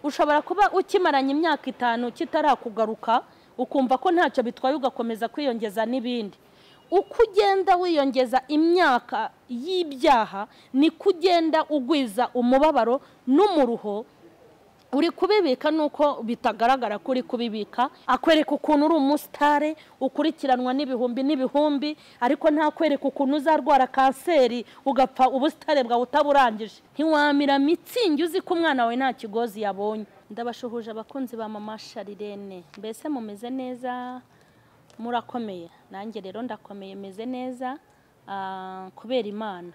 Ushobora kuba ukimaranye imyaka 5 kitarakugaruka, ukumva ko ntacyo bitwaye ugakomeza kwiyongeza n'ibindi. Uko ugenda wiyongeza imyaka y'ibyaha ni kugenda ugwiza umubabaro n'umuruho uri kubibika, nuko bitagaragara ko uri kubibika. Akwereka ukuntu uri umusitare ukurikiranwa n'ibihumbi n'ibihumbi, ariko ntakwereka ukuntu uzarwara kanseri ugapfa ubusitare bwawe utaburangije. Ntiwamira mitsingi uzi ko umwana wawe nta kigozi yabonye. Ndabashuhuje abakunzi ba Mama Charlene, mbese mumeze neza, murakomeye? Nanjye rero ndakomeye, meze neza kubera Imana.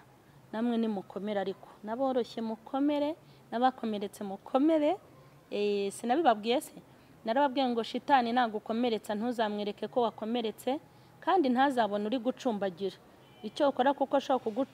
Namwe nimukomere, ariko naboroshye mukomere, n'abakomeretse mukomere. Sinabibabwiye se? Narababwiye ngo shitani nagukomeretsa ntuzamwereke ko wakomeretse, kandi ntazabona uri gucumbagira. Icyo ukora kuko ashobora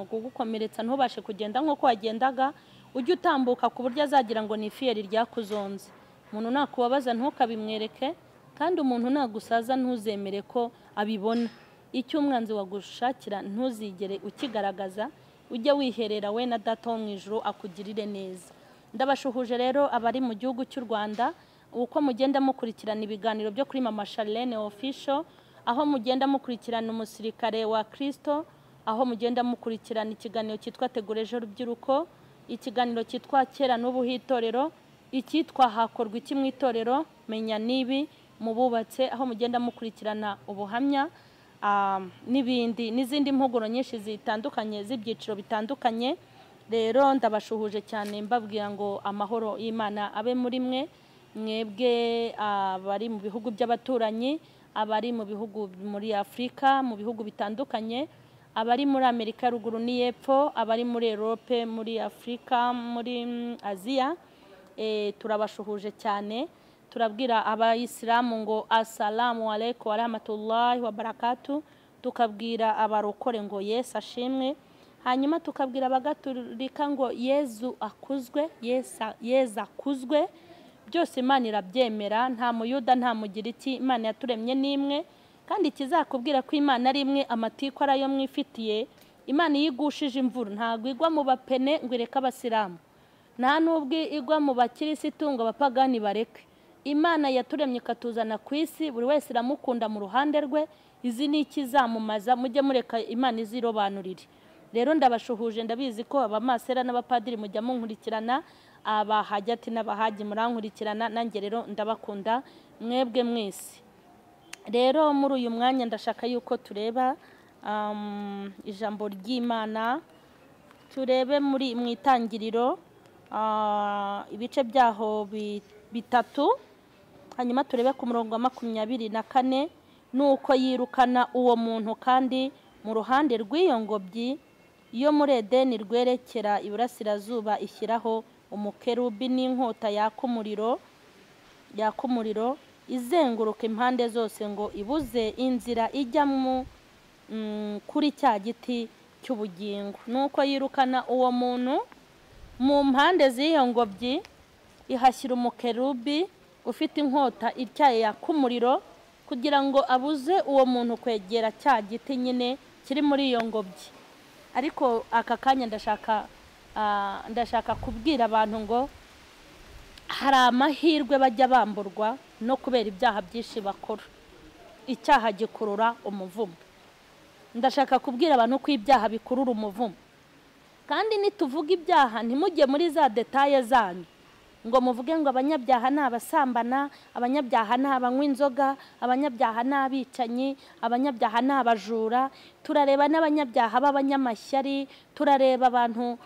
kugukomeretsa ntubashe kugenda nk'uko wagendaga, ujye utambuka ku buryo azagira ngo ni fiyeri ryakuzonze. Umuntu nakubabaza ntukabimwereke, kandi umuntu nagusaza ntuzemere ko abibona. Icyo umwanzi wagushakira ntuzigere ukigaragaza, ujye wiherera we na Data wo mu ijuru akugirire neza. Ndabashuhuje rero abari mu gihugu cy'u Rwanda, uko mugenda mukurikirana ibiganiro byo kuri Mama Charlene Official, aho mugenda mukurikirana umusirikare wa Kristo, aho mugenda mukurikirana ikiganiro cyitwa Tegura Ejo Rubyiruko, ikiganiro cyitwa Kera n'Ubu Hitorero, icyitwa Hakorwa Iki mu Itorero, Menya Nibi mububatse, aho mugenda mukurikirana ubuhamya n'ibindi n'izindi mpuguro nyinshi zitandukanye z'ibyiciro bitandukanye. Rero ndabashuhuje cyane mbabwira ngo amahoro y'Imana abe muri mwe, mwebwe abari mu bihugu by'abaturanyi, abari mu bihugu muri Afrika, mu bihugu bitandukanye, abari muri Amerika ruguru n'iyepfo, abari muri Europe, muri Afrika, muri Aziya. Turabashuhuje cyane. Turabwira abayisilamu ngo assalamu alaikum wa rahmatullahi wa barakatuh, tukabwira abarokore ngo Yesu ashimwe, hanyuma tukabwira abagatulika ngo Yezu akuzwe, Yesu akuzwe. Byose Imana irabyemera, nta muyuda nta mugiriki, Imana yaturemye n'imwe. Kandi ikizakubwira ko Imana ari imwe, amatiku arayo mwifitiye. Imana yigushije imvura ntabwo igwa mu bapene ngo ireke abasilamu, nta nubwo igwa mu bakirisitu ngo abapagani bareke. Imana yaturemye ikatuzana ku isi, buri wese iramukunda mu ruhande rwe. Izi ni ikizamumaza, mujye mureka Imana izirobanurire. Rero ndabashuhuje, ndabizi ko abamasera n'abapadiri mujya munkurikirana, abahajyati n'abahaji murankurikirana, nanjye rero ndabakunda mwebwe mwese. Rero muri uyu mwanya ndashaka yuko tureba ijambo ry'Imana, turebe muri mu itangiriro ibice byaho bitatu, hanyuma turebe ku murongo wa 24. Nuko yirukana uwo muntu kandi mu ruhande rw'iyo ngobyi yo muri Edeni rwerekera iburasirazuba ishyiraho umukerubi n'inkota yaka umuriro izenguruka impande zose ngo ibuze inzira ijya mu kuri cya giti cy'ubugingo. Nuko yirukana uwo muntu mu mpande z'iyo ngobyi ihashyira umukerubi ufite inkota ityaye yaka umuriro, kugira ngo abuze uwo muntu kwegera cya giti nyine kiri muri iyo ngobyi. Ariko aka kanya ndashaka kubwira abantu ngo hari amahirwe bajya bamburwa no kubera ibyaha byinshi bakora. Icyaha gikurura umuvumo. Ndashaka kubwira abantu ko ibyaha bikurura umuvumo. Kandi nituvuga ibyaha ntimujye muri za detaye zanyu ngo muvuge ngo abanyabyaha ni abasambana, abanyabyaha ni abanywa inzoga, abanyabyaha ni abicanyi, abanyabyaha ni abajura. Turareba n'abanyabyaha b'abanyamashyari, turareba abantu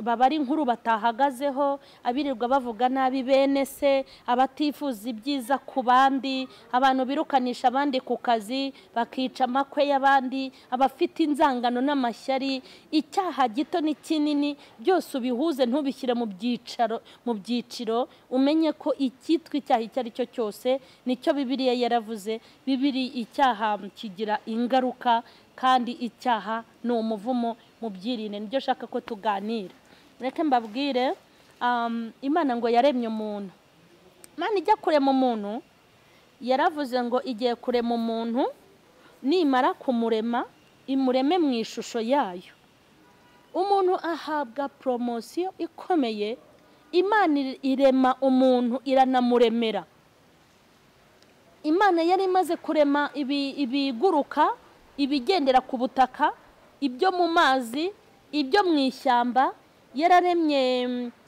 babari inkuru batahagazeho, abirirwa bavuga nabi bene se, abatifuza ibyiza ku bandi, abantu birukanisha abandi ku kazi bakica amakwe y'abandi, abafite inzangano n'amashyari. Icyaha gito n'ikinini byose ubihuze, ntubishyire mu byicaro, mu byiciro. Umenye ko icyitwa icyaha icyo ari cyo cyose nicyo Bibiliya yaravuze. Bibiri icyaha kigira ingaruka, kandi icyaha ni umuvumo, mubyirinde. Nibyo shaka ko tuganira. Reka mbabwire, Imana ngo yaremye umuntu. Imana ijya kurema umuntu yaravuze ngo igiye kurema umuntu, nimara kumurema imureme mu ishusho yayo. Umuntu ahabwa promosiyo ikomeye Imana irema umuntu iranamuremera. Imana yari imaze kurema ibiguruka, ibigendera ku butaka, ibyo mu mazi, ibyo mu ishyamba, yararemye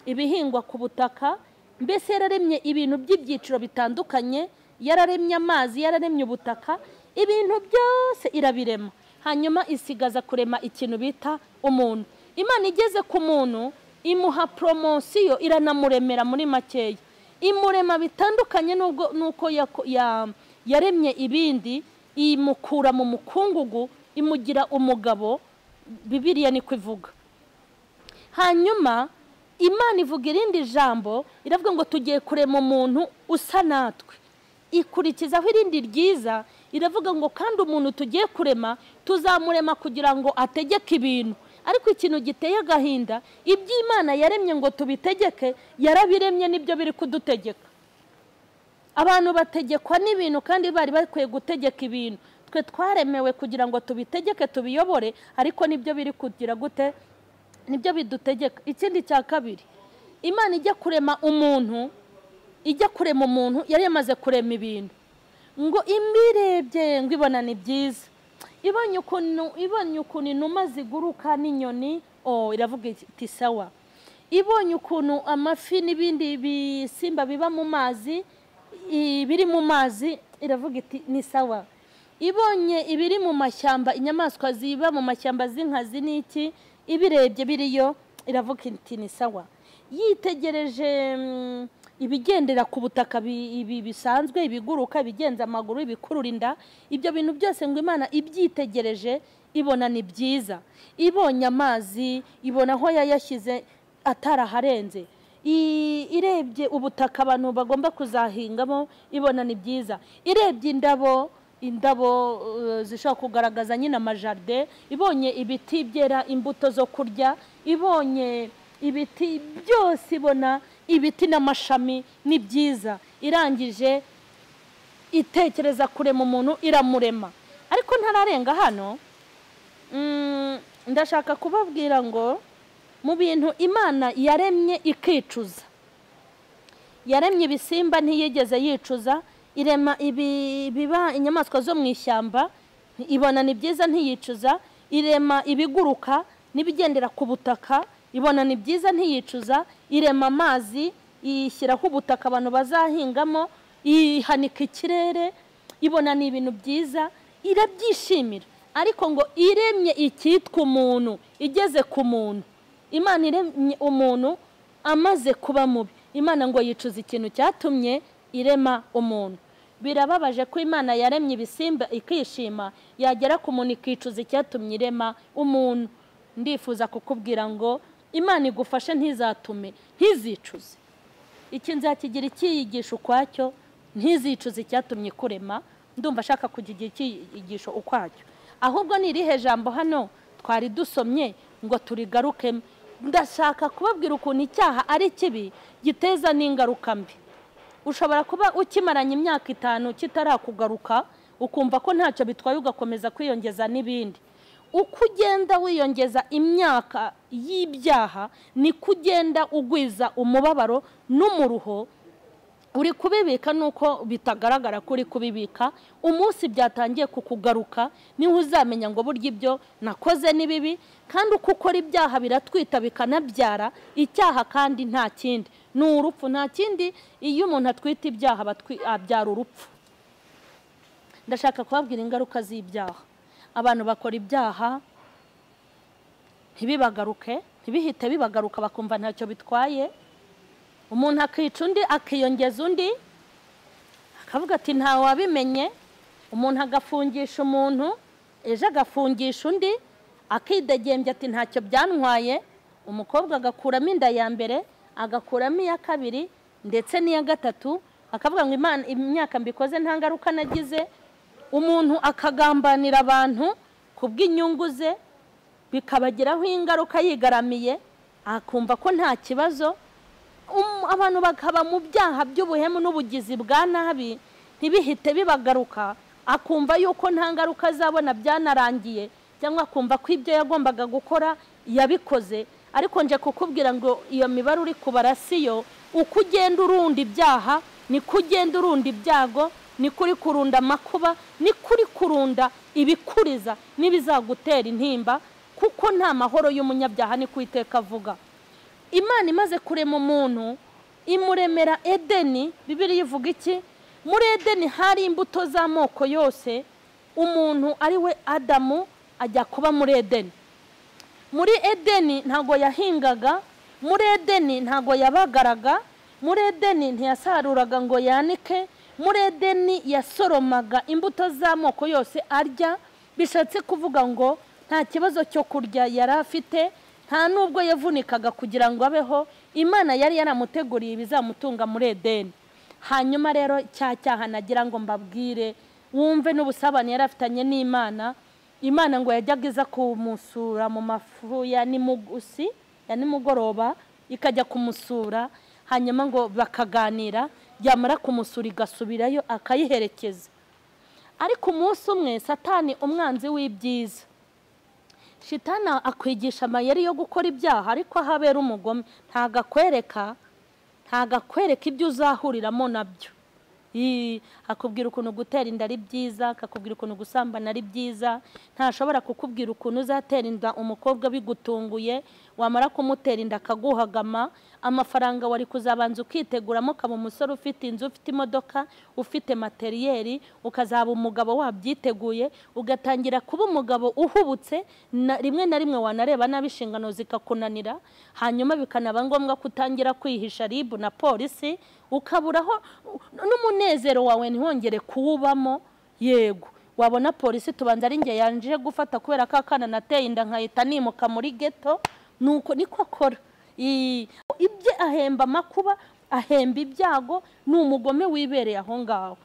ibihingwa ku butaka, mbese yararemye ibintu by'ibyiciro bitandukanye, yararemye amazi, yararemye ubutaka, ibintu byose irabirema. Hanyuma isigaza kurema ikintu bita umuntu. Imana igeze ku muntu imuha promosiyo, iranamuremera muri makeya. Imurema bitandukanye nuko yaremye ibindi, imukura mu mukungugu, imugira umugabo, Bibiliya niko ivuga. Hanyuma Imana ivuga irindi jambo, iravuga ngo tugiye kurema umuntu usa natwe. Ikurikizaho irindi ryiza, iravuga ngo kandi umuntu tugiye kurema tuzamurema kugira ngo ategeke ibintu. Ariko ikintu giteye agahinda, iby'Imana yaremye ngo tubitegeke, yarabiremye nibyo biri kudutegeka. Abantu bategekwa n'ibintu kandi bari bakwiye gutegeka ibintu. Twe twaremewe kugira ngo tubitegeke tubiyobore, ariko nibyo biri kugira gute? Nibyo bidutegeka. Ikindi cya kabiri, Imana ijya kurema umuntu, ijya kurema umuntu yari yamaze kurema ibintu. Ngo imirebye ngo ibona ni byiza. Ibonye ukuntu inuma ziguruka n'inyoni, iravuga iti sawa. Ibonye ukuntu amafi n'ibindi bisimba biba mu mazi, ibiri mu mazi, iravuga iti ni sawa. Ibonye ibiri mu mashyamba, inyamaswa ziba mu mashyamba z'inkazi n'iki, ibirebye biriyo, iravuga iti ni sawa. Yitegereje ibigendera ku butaka ibi bisanzwe, ibiguruka, ibigenza amaguru, ibikurura inda, ibyo bintu byose ngo Imana ibyitegereje ibona ni byiza. Ibonye amazi, ibona aho yayashyize ataraharenze. Irebye ubutaka abantu bagomba kuzahingamo, ibona ni byiza. Irebye indabo, indabo zishobora kugaragaza nyine amajarde, ibonye ibiti byera imbuto zo kurya, ibonye ibiti byose, ibona ibiti n'amashami ni byiza. Irangije itekereza kurema umuntu, iramurema. Ariko ntararenga hano, ndashaka kubabwira ngo mu bintu Imana yaremye ikicuza, yaremye ibisimba ntiyigeze yicuza, irema ibiba inyamaswa zo mu ishyamba, ibona ni byiza ntiyicuza, irema ibiguruka n'ibigendera ku butaka, ibona ni byiza ntiyicuza, irema amazi, ishyiraho ubutaka abantu bazahingamo, ihanika ikirere, ibona ni ibintu byiza, irabyishimira. Ariko ngo iremye icyitwa umuntu, igeze ku muntu, Imana iremye umuntu amaze kuba mubi, Imana ngo yicuza ikintu cyatumye irema umuntu. Birababaje ko Imana yaremye ibisimba ikishima, yagera ku muntu ikicuza icyatumye irema umuntu. Ndifuza kukubwira ngo Imana igufashe ntizatume, ntizicuze. Iki nzakigira icyigisho ukwacyo, ntizicuze icyatumye kurema. Ndumva ashaka kukigira icyigisho ukwacyo. Ahubwo ni irihe jambo hano twari dusomye ngo turigarukemo? Ndashaka kubabwira ukuntu icyaha ari kibi, giteza n'ingaruka mbi. Ushobora kuba ukimaranye imyaka 5 kitarakugaruka, ukumva ko ntacyo bitwaye, ugakomeza kwiyongeza n'ibindi. Uko ugenda wiyongeza imyaka y'ibyaha, niko ugenda ugwiza umubabaro n'umuruho. Uri kubibika nuko bitagaragara ko uri kubibika, umunsi byatangiye kukugaruka niho uzamenya ngo burya ibyo nakoze ni bibi. Kandi uko ukora ibyaha biratwita bikanabyara icyaha, kandi nta kindi ni urupfu, nta kindi. Iyo umuntu atwita ibyaha abyara urupfu. Ndashaka kubabwira ingaruka z'ibyaha. Abantu bakora ibyaha ntibibagaruke, ntibihite bibagaruka, bakumva ntacyo bitwaye. Umuntu akica undi, akiyongeza undi, akavuga ati nta wabimenye. Umuntu agafungisha umuntu, ejo agafungisha undi, akidegembya ati ntacyo byantwaye. Umukobwa agakuramo inda ya mbere, agakuramo iya kabiri, ndetse n'iya gatatu, akavuga ngo Imana imyaka mbikoze nta ngaruka nagize. Umuntu akagambanira abantu kubw'inyungu ze, bikabagiraho ingaruka yigaramiye, akumva ko nta kibazo. Abantu bakaba mu byaha by'ubuhemu n'ubugizi bwa nabi, ntibihite bibagaruka, akumva yuko nta ngaruka azabona byanarangiye, cyangwa akumva ko ibyo yagombaga gukora yabikoze. Ariko nje kukubwira ngo iyo mibare uri kubara siyo. Uko ugenda urunda ibyaha niko ugenda urunda ibyago, niko uri kurunda amakuba, niko uri kurunda ibikuriza n'ibizagutera intimba, kuko nta mahoro y'umunyabyaha, niko Uwiteka avuga. Imana imaze kurema umuntu imuremera Edeni. Bibiliya ivuga iki? Muri Edeni hari imbuto z'amoko yose. Umuntu ari we Adamu ajya kuba muri Edeni. Muri Edeni ntago yahingaga, muri Edeni ntago yabagaraga, muri Edeni ntiyasaruraga ngo yanike, muri Edeni yasoromaga imbuto z'amoko yose arya. Bishatse kuvuga ngo nta kibazo cyo kurya yari afite, nta nubwo yavunikaga kugira ngo abeho. Imana yari yaramuteguriye ibizamutunga muri Edeni. Hanyuma rero cya cyaha nagira ngo mbabwire wumve n'ubusabane yari afitanye n'Imana. Imana ngo yajyaga iza kumusura mu mafu ya nimugusi ya nimugoroba, ikajya kumusura, hanyuma ngo bakaganira, yamara kumusura igasubirayo akayiherekeza. Ariko umunsi umwe Satani umwanzi w'ibyiza, Shitani akwigisha amayeri yo gukora ibyaha, ariko ahabera umugome ntagakwereka ibyo uzahuriramo nabyo. Akubwira ukuntu gutera inda ari byiza, akakubwira ukuntu gusambana ari byiza. Ntashobora kukubwira ukuntu uzatera inda umukobwa bigutunguye, wamara kumutera inda akaguhagama. Amafaranga wari kuzabanza ukiteguramo, ukaba umusore ufite inzu, ufite imodoka, ufite materiyeri, ukazaba umugabo wabyiteguye, ugatangira kuba umugabo uhubutse. Rimwe na rimwe wanareba nabi inshingano zikakunanira, hanyuma bikanaba ngombwa kutangira kwihisha RIB na polisi, ukaburaho n'umunezero wawe ntiwongere kuwubamo. Yego wabona polisi tubanza ari nge yanje gufata kubera ka kana nateye inda nkahita nimuka muri ghetto. Nuko niko akora ibye, ahemba amakuba, ahemba ibyago, ni umugome wibereye aho ngaho.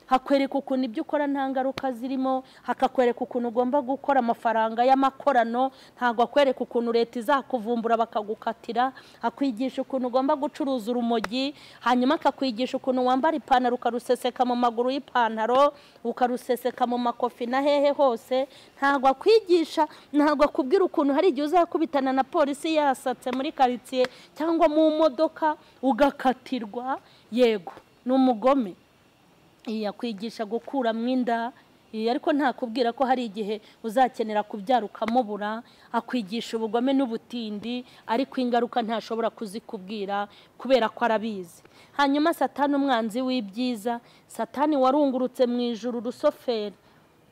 Hakwereka ukuntu ibyo ukora nta ngaruka zirimo, hakakwereka ukuntu ugomba gukora amafaranga y'amakorano, ntabwo akwereka ukuntu leta izakuvumbura bakagukatira. Akwigisha ukuntu ugomba gucuruza urumogi, hanyuma akakwigisha ukuntu wambara ipantaro ukaruseseka mu maguru y'ipantaro, ukaruseseka mu makofi na hehe hose. Ntabwo akwigisha, ntabwo akubwira ukuntu hari igihe uzakubitana na polisi yasatse muri karitsiye cyangwa mu modoka ugakatirwa. Yego ni umugome. Yakwigisha gukuramo inda, ariko ntakubwira ko hari igihe uzakenera kubyara ukamubura. Akwigisha ubugome n'ubutindi, ariko ingaruka ntashobora kuzikubwira kubera ko arabizi. Hanyuma Satani umwanzi w'ibyiza, Satani warungurutse mu ijuru, Rusoferi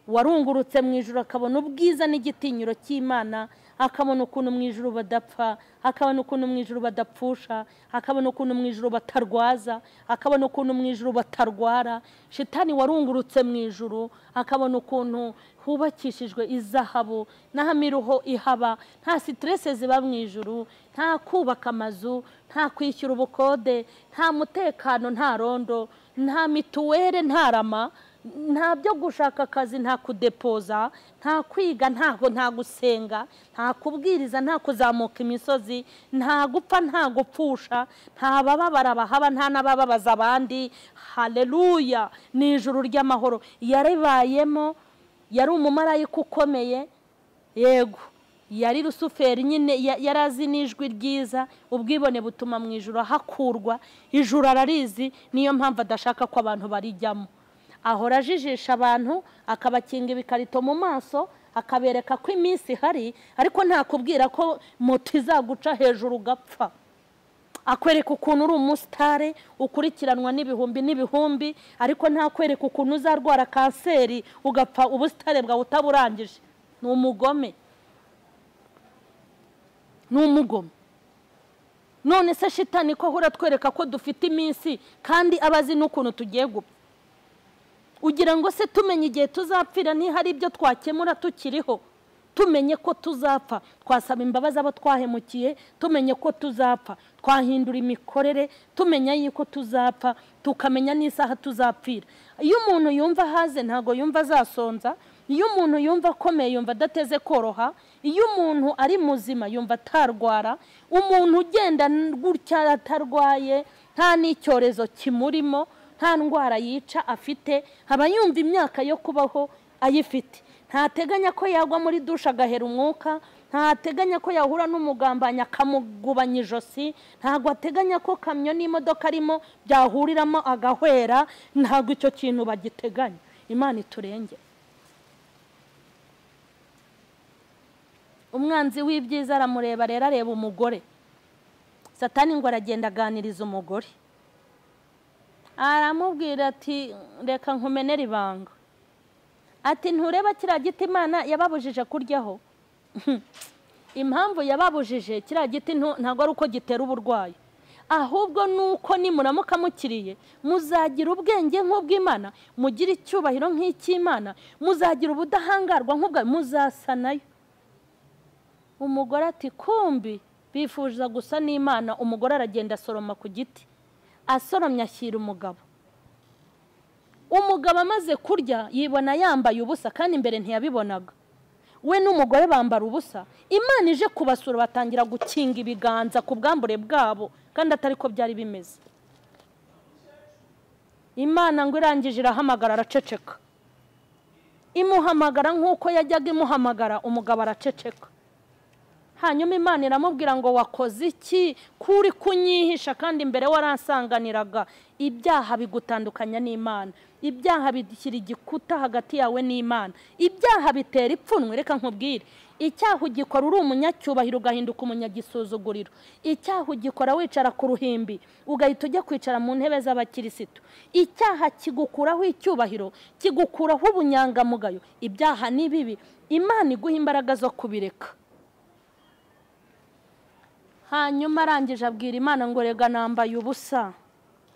warungurutse mu ijuru, akabona ubwiza n'igitinyiro cy'Imana, akabona ukuntu mu ijuru badapfa, akabona ukuntu mu ijuru badapfusha, akabona ukuntu mu ijuru batarwaza, akabona ukuntu mu ijuru batarwara. Shitani warungurutse mu ijuru akabona ukuntu hubakishijwe izahabu n'ahamiruho ihaba, nta stress ziba mu ijuru, nta kubaka amazu, nta kwishyura ubukode, nta mutekano, nta rondo, nta mituwere, nta rama, nta byo gushaka akazi, nta kudepoza, nta kwiga, nta gusenga, nta kubwiriza, nta kuzamuka imisozi, nta gupfa, nta gupfusha, nta bababara bahaba, nta n'abababaza abandi. Haleluya! Ni ijuru ry'amahoro yaribayemo. Yari umumarayika ukomeye, yego yari Rusuferi nyine, yarazi n'ijwi ryiza. Ubwibone butuma mu ijuru hakurwa, ijuru ararizi, niyo mpamvu adashaka ko abantu barijyamo. Ahora ajijisha abantu, akabakinga ibikarito mu maso, akabereka ko iminsi ihari, ariko ntakubwira ko moto izaguca hejuru ugapfa. Akwereka ukuntu uri umusitare ukurikiranwa n'ibihumbi n'ibihumbi, ariko ntakwereka ukuntu uzarwara kanseri ugapfa ubusitare bwawe utaburangije. Ni umugome, ni umugome. None se Shitani ko ahora atwereka ko dufite iminsi kandi abazi n'ukuntu tugiye gupfa? Ugira ngo se tumenye igihe tuzapfira ntihari ibyo twakemura tukiriho? Tumenye ko tuzapfa twasaba imbabazi abo twahemukiye, tumenye ko tuzapfa twahindura imikorere, tumenya yuko tuzapfa tukamenya n'isaha tuzapfira. Iyo umuntu yumva haze ntago yumva azasonza, iyo umuntu yumva akomeye yumva adateze koroha, iyo umuntu ari muzima yumva atarwara. Umuntu ugenda gutya atarwaye, nta n'icyorezo kimurimo, nta ndwara yica afite, aba yumva imyaka yo kubaho ayifite. Ntateganya ko yagwa muri dushe agahera umwuka, Ntateganya ko yahura n'umugambanyi akamugubanya ijosi, ntabwo ateganya ko kamyo n'imodoka arimo byahuriramo agahwera, ntabwo icyo kintu bagiteganya. Imana iturenge. Umwanzi w'ibyiza aramureba rero, areba umugore. Satani ngo aragenda aganiriza umugore, aramubwira ati reka nkumenere ibanga. Ati ntureba kiriya giti Imana yababujije kuryaho? Impamvu yababujije kiriya giti ntabwo ari uko gitera uburwayi, ahubwo nuko nimuramuka mukiriye muzagira ubwenge nk'ubw'Imana, mugira icyubahiro nk'icy'Imana, muzagira ubudahangarwa nk'ubwa, muzasa nayo. Umugore ati kumbi bifuza gusa n'Imana. Umugore aragenda asoroma ku giti, asoromye ashyira umugabo. Umugabo amaze kurya yibona yambaye ubusa, kandi imbere ntiyabibonaga. We n'umugore bambara ubusa. Imana ije kubasura batangira gukinga ibiganza ku bwambure bwabo, kandi atari ko byari bimeze. Imana ngo irangije irahamagara, araceceka. Imuhamagara nk'uko yajyaga imuhamagara, umugabo araceceka. Hanyuma Imana iramubwira ngo wakoze iki kuri kunyihisha kandi imbere waransanganiraga? Ibyaha bigutandukanya n'Imana, ibyaha bishyira igikuta hagati yawe n'Imana, ibyaha bitera ipfunwe. Reka nkubwire, icyaha ugikora uri umunyacyubahiro ugahinduka umunyagisuzuguriro. Icyaha ugikora wicara ku ruhimbi ugahita ujya kwicara mu ntebe z'abakirisitu. Icyaha kigukuraho icyubahiro, kigukuraho ubunyangamugayo. Ibyaha ni bibi, Imana iguha imbaraga zo kubireka. Hanyuma arangije abwira Imana ngo rega nambaye ubusa.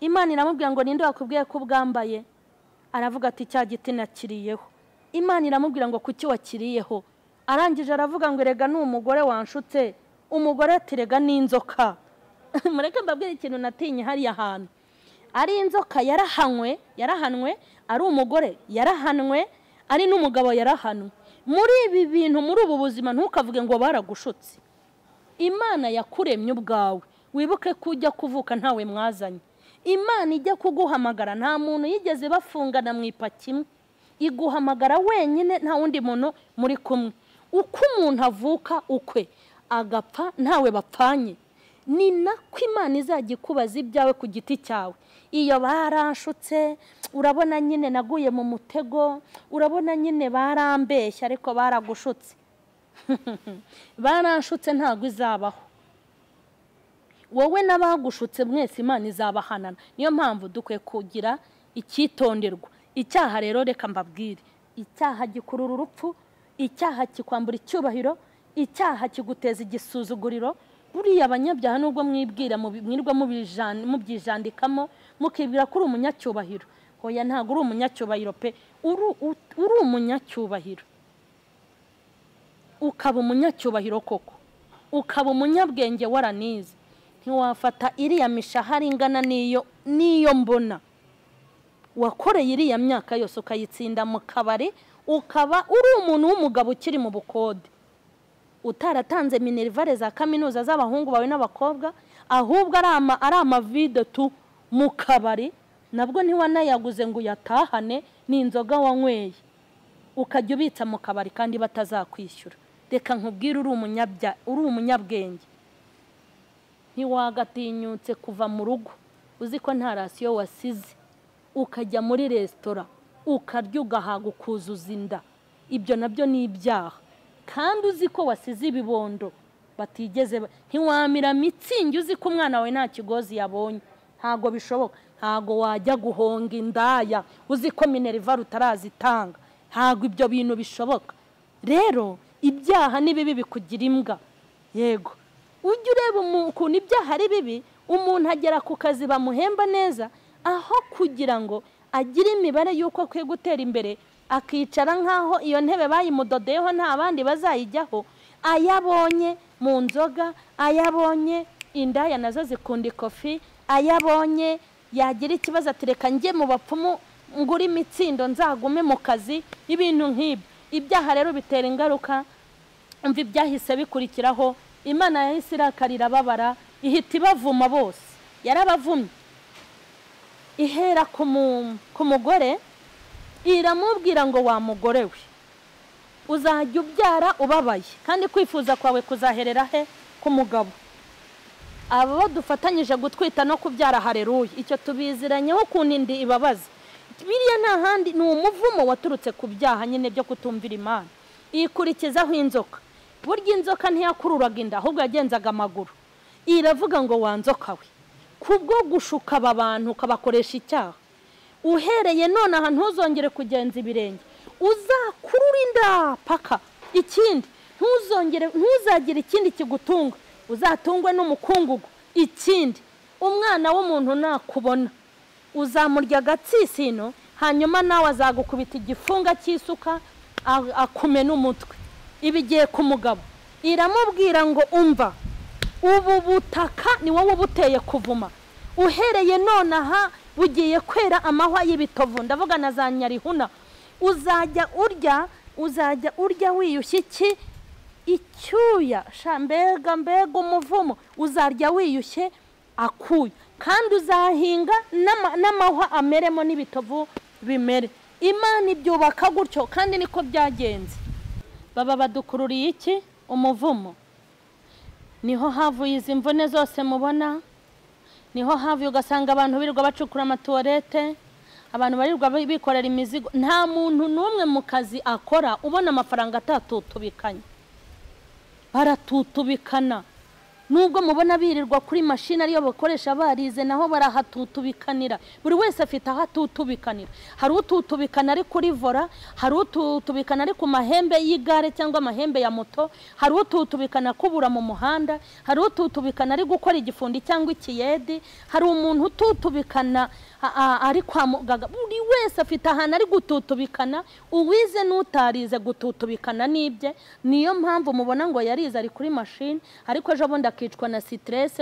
Imana iramubwira ngo ninde wakubwiye ko ubwambaye? Aravuga ati cya giti nakiriyeho. Imana iramubwira ngo kuki wakiriyeho? Arangije aravuga ngo rega ni umugore wanshutse. Umugore ati rega ni inzoka. Mureke mbabwire ikintu natinye hariya hantu. Ari inzoka yarahanwe, ari umugore yarahanwe, ari n'umugabo yarahanwe. Muri ibi bintu, muri ubu buzima, ntukavuge ngo baragushutse. Imana yakuremye ubwawe, wibuke ko ujya kuvuka ntawe mwazanye. Imana ijya kuguhamagara nta muntu yigeze bafungana mu ipaki imwe, iguhamagara wenyine, nta wundi muntu muri kumwe. Uko umuntu avuka ukwe agapfa ntawe bapfanye, ni nako Imana izajya ikubaza ibyawe ku giti cyawe. Iyo baranshutse, urabona nyine naguye mu mutego, urabona nyine barambeshya, ariko baragushutse. Baranshutse ntabwo izabaho. Wowe n'abagushutse mwese Imana izabahanana. Niyo mpamvu dukwiye kugira icyitonderwa. Icyaha rero reka mbabwire, icyaha gikurura urupfu, icyaha kikwambura icyubahiro, icyaha kiguteza igisuzuguriro. Buriya abanyabyaha nubwo mwibwira mwirwa mubyijandikamo mukibwira ko uri umunyacyubahiro, hoya ntabwo uri umunyacyubahiro pe. Uri umunyacyubahiro, ukaba umunyacyubahiro koko, ukaba umunyabwenge waranize, ntiwafata iriya mishahara ingana n'iyo mbona wakoreye iriya myaka yose ukayitsinda mu kabari, ukaba uri umuntu w'umugabo ukiri mu bukode, utaratanze minerivare za kaminuza z'abahungu bawe n'abakobwa, ahubwo ari amavide tu mu kabari, nabwo ntiwanayaguze ngo uyatahane, ni inzoga wanyweye ukajya ubitsa mu kabari kandi batazakwishyura. Reka nkubwire, uri umunyabwenge, ntiwagatinyutse kuva mu rugo uzi ko nta rasiyo wasize, ukajya muri resitora ukarya ugahaga ukuzuza inda. Ibyo nabyo ni ibyaha, kandi uzi ko wasize ibibondo batigeze. Ntiwamira mitsingi uzi ko umwana wawe nta kigozi yabonye, ntago bishoboka. Ntago wajya guhonga indaya uzi ko minerivare utarazitanga, ntago ibyo bintu bishoboka. Rero ibyaha ni bibi, bikugira imbwa. Yego, ujye ureba ukuntu ibyaha ari bibi. Umuntu agera ku kazi bamuhemba neza, aho kugira ngo agire imibare y'uko akwiye gutera imbere, akicara nk'aho iyo ntebe bayimudodeyeho nta bandi bazayijyaho. Ayabonye mu nzoga, ayabonye indaya nazo zikunda ikofi, ayabonye yagira ikibazo ati reka njye mu bapfumu ngura imitsindo nzagume mu kazi, ibintu nk'ibyo. Ibyaha rero bitera ingaruka. Umva ibyahise bikurikiraho, Imana yahise irakarira babara, ihita ibavuma bose, yarabavumye. Ihera ku mugore iramubwira ngo wa mugore we, Uzajya ubyara ubabaye, kandi kwifuza kwawe kuzaherera he? Ku mugabo. Abo dufatanyije gutwita no kubyara, hareruya, icyo tubiziranyeho ukuntu indi ibabaza. Biriya nta handi, ni umuvumo waturutse ku byaha nyine byo kutumvira Imana. Ikurikizaho inzoka. Burya inzoka ntiyakururaga inda, ahubwo yagenzaga amaguru. Iravuga ngo wanzoka we, kubwo gushuka aba bantu ukabakoresha icyaha, uhereye none aha ntuzongere kugenza ibirenge, uzakurura inda paka. Ikindi, ntuzongere, ntuzagire ikindi kigutunga, uzatungwe n'umukungugu. Ikindi, umwana w'umuntu nakubona uzamurya agatsisino, hanyuma nawe azagukubita igifunga cy'isuka akumena umutwe. Ibigiye ku mugabo, iramubwira ngo umva, ubu butaka ni wowe ubuteye kuvuma, uhereye none aha bugiye kwera amahwa y'ibitovu, ndavuga na za nyarihuna. Uzajya urya, uzajya urya wiyushye iki? Icyuya. Sha mbega mbega umuvumo! Uzarya wiyushye akuya, kandi uzahinga n'amahwa ameremo n'ibitovu bimere. Imana ibyubaka gutyo, kandi niko byagenze. Baba badukururiye iki? Umuvumo. Niho havuye izi mvune zose mubona, niho havuye ugasanga abantu birirwa bacukura amatuwarete, abantu barirwa bikorera imizigo. Nta muntu n'umwe mu kazi akora ubona amafaranga atatutubikanye, baratutubikana. Nubwo mubona birirwa kuri mashini ariyo bakoresha barize, naho barahatutubikanira. Buri wese afite aho atutubikanira. Hari ututubikana ari kuri vora, hari ututubikana ari ku mahembe y'igare cyangwa amahembe ya moto, hari ututubikana kubura mu muhanda, hari ututubikana ari gukora igifundi cyangwa ikiyedi, hari umuntu ututubikana ari kwa muganga. Buri wese afite ahantu ari gututubikana, uwize n'utarize gututubikana nibye. Niyo mpamvu mubona ngo yarize ari kuri mashini, ariko ejo bundi akicwa na stress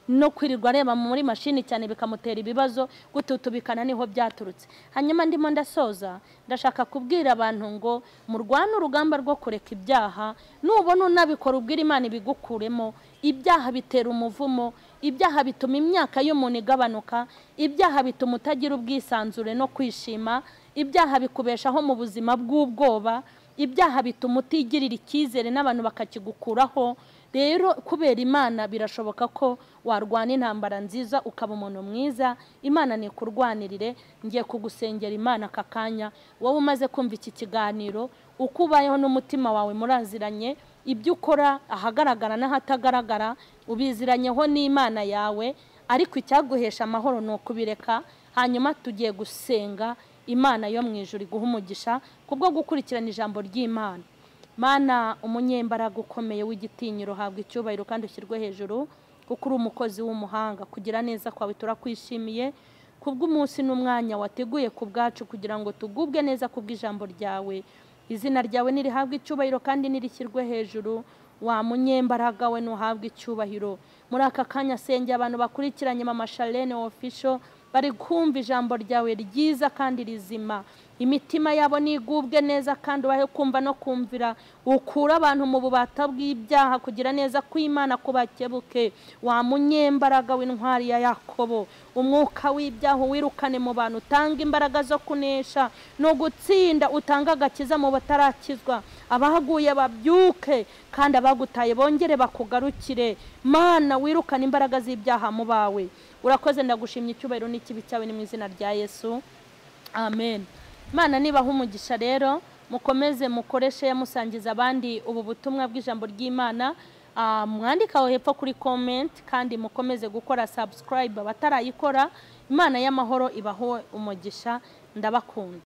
no kwirirwa areba muri mashini cyane bikamutera ibibazo. Gututubikana niho byaturutse. Hanyuma ndimo ndasoza, ndashaka kubwira abantu ngo murwane urugamba rwo kureka ibyaha. Nubona unabikora ubwira Imana ibigukuremo. Ibyaha bitera umuvumo, ibyaha bituma imyaka y'umuntu igabanuka, ibyaha bituma utagira ubwisanzure no kwishima, ibyaha bikubeshaho mu buzima bw'ubwoba, ibyaha bituma utigirira icyizere n'abantu bakakigukuraho. Rero kubera Imana birashoboka ko warwana intambara nziza ukaba umuntu mwiza. Imana nikurwanirire. Ngiye kugusengera Imana aka kanya. Wowe umaze kumva iki kiganiro, uko ubayeho n'umutima wawe muraziranye, ibyo ukora ahagaragara n'ahatagaragara ubiziranyeho n'Imana yawe, ariko icyaguhesha amahoro ni ukubireka. Hanyuma tugiye gusenga Imana yo mu ijuru iguha umugisha kubwo gukurikirana ijambo ry'Imana. Mana umunyembaraga ukomeye w'igitinyiro, habwa icyubahiro kandi ushyirwe hejuru, kuko uri umukozi w'umuhanga. Kugira neza kwawe turakwishimiye kubw'umunsi n'umwanya wateguye ku bwacu kugira ngo tugubwe neza kubw'ijambo ryawe. Izina ryawe nirihabwe icyubahiro kandi nirishyirwe hejuru. Wa munyembaraga we nuhabwe icyubahiro. Muri aka kanya senge abantu bakurikiranye Mama Charlene Official bari kumva ijambo ryawe ryiza kandi rizima. Imitima yabo nigubwe neza kandi ubahe kumva no kumvira, ukura abantu mu bubata bw'ibyaha kugira neza kw'Imana kubakebuke. Wa munyembaraga w'intwari ya Yakobo, umwuka w'ibyaha wirukane mu bantu, utanga imbaraga zo kunesha no gutsinda, utanga agakiza mu batarakizwa, abahaguye babyuke kandi abagutaye bongere bakugarukire. Mana wirukane imbaraga z'ibyaha mu bawe. Urakoze, ndagushimye, icyubahiro n'ikibi cyawe ni mu izina rya Yesu, amen. Mana nibaha umugisha rero, mukomeze mukoreshe musangiza abandi ubu butumwa bw'ijambo ry'Imana. Mwandika aho hepfo kuri comment, kandi mukomeze gukora subscribe abatarayikora. Imana y'amahoro ibaho umugisha, ndabakunda.